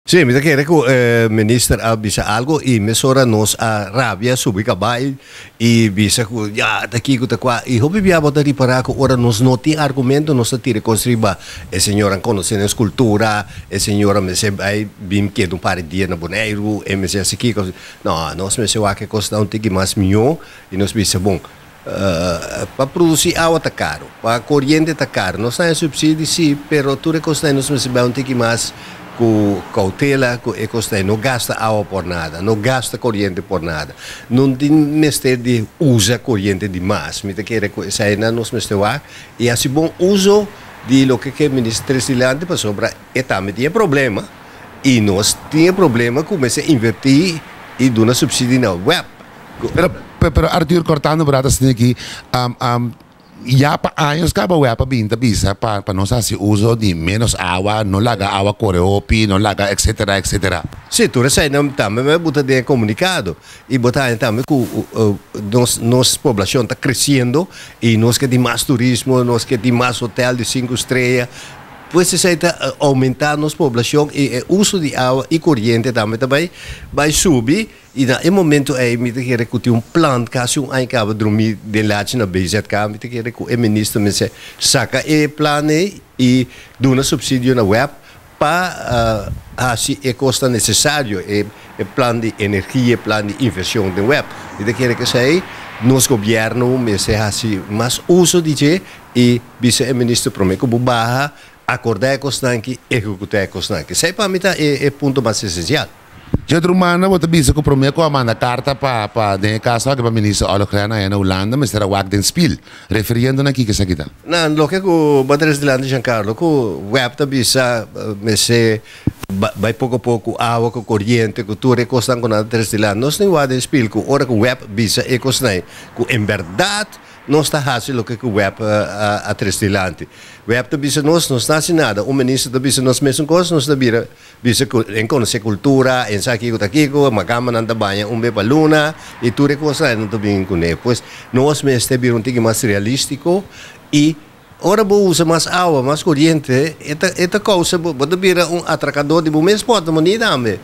Sí, mi ta kere ku e minister a bisa algo i mesora nos a rabia, subi kabai i bisa ku ya ta kiko ta kua. I hopi bia bo ta ripará ku ora nos no tin argumento nos ta tira kos riba e señoran konosé nos kultura, e señora mester bai bin keda un par di dia na Boneiru, e mester hasi kiko. No, nos mester wak e kosnan un tiki mas mihó i nos bisa bon. Pa produci awa ta caro, pa coriente ta caro. Nos ta haña subsidi si, pero tur e cosnan nos mester bai un tiki mas cu cautela cu e cosnan. No gasta awa por nada, no gasta coriente por nada. No tin mester di usa coriente di mas. Mi ta kere cu esainan nos mester wak y haci bon uso di loke ke Minister trece dilanti pasobra e tambe tin e problema y nos tin e problema cu mester inverti y duna subsidi na web. Pero, pero Arthur, cortando un rato asina aki, ya pa años caba web a bin ta bisa pa nos haci uso di menos awa, no laga awa core hopi, no laga etcetera, etcetera. Sí, tur eseinan tambe mi a buta den e comunicado. Y bo ta haña tambe cu nos poblacion ta creciendo y nos ke tin mas turismo, nos ke tin mas hotel di cinco strea. Pues esei ta aumenta nos poblacion y e uso di awa y coriente tambe ta bay subi. I na e momento ei mi ta kere ku tin un plan, kasi un aña kaba drumí den lachi na BZK, mi ta kere ku e minister mester saka e plan ei i duna supsidio na web pa hasi e kosnan nesesario, e plan di energia, e plan di invershon den web. Mi ta kere ku esei nos gobièrnu mester hasi mas uso di dje i bisa e minister promé ku bo baha akordá e kosnan aki, ehekutá e kosnan aki. Esei pa mi ta e punto mas esensial. Dje rumannan bo ta bisa ku promé ku a manda karta pa pa den e kaso aki pa Minister Ollo Glenn aya na Hulanda mester a wak den spil. Referiendo na kiko esaki ta? Na loke ku bo a trese dilanti Giancarlo ku web ta bisa mester bai poko poko ku awa ku koriente ku tur e kosnan ku nan ta trese dilanti. Nos tin wak den spil ku ora ku web bisa e kosnan ku en bèrdat Nos ta hasi loke ku web a tres dilanti. Web ta bisa nos, nos ta hasi nada. Un minister ta bisa nos mesun kos, nos ta bira bisa ku en konosé kultura, en sa kiko ta kiko, makamanan ta baña un be pa luna i tur e kosnan nan ta bin kuné. Pues nos mester bira un tiki mas realístiko i ora bo usa mas awa, mas koriente, e ta e ta kousa bo ta bira un atrakadó di bo mes pòrtemonía tambe.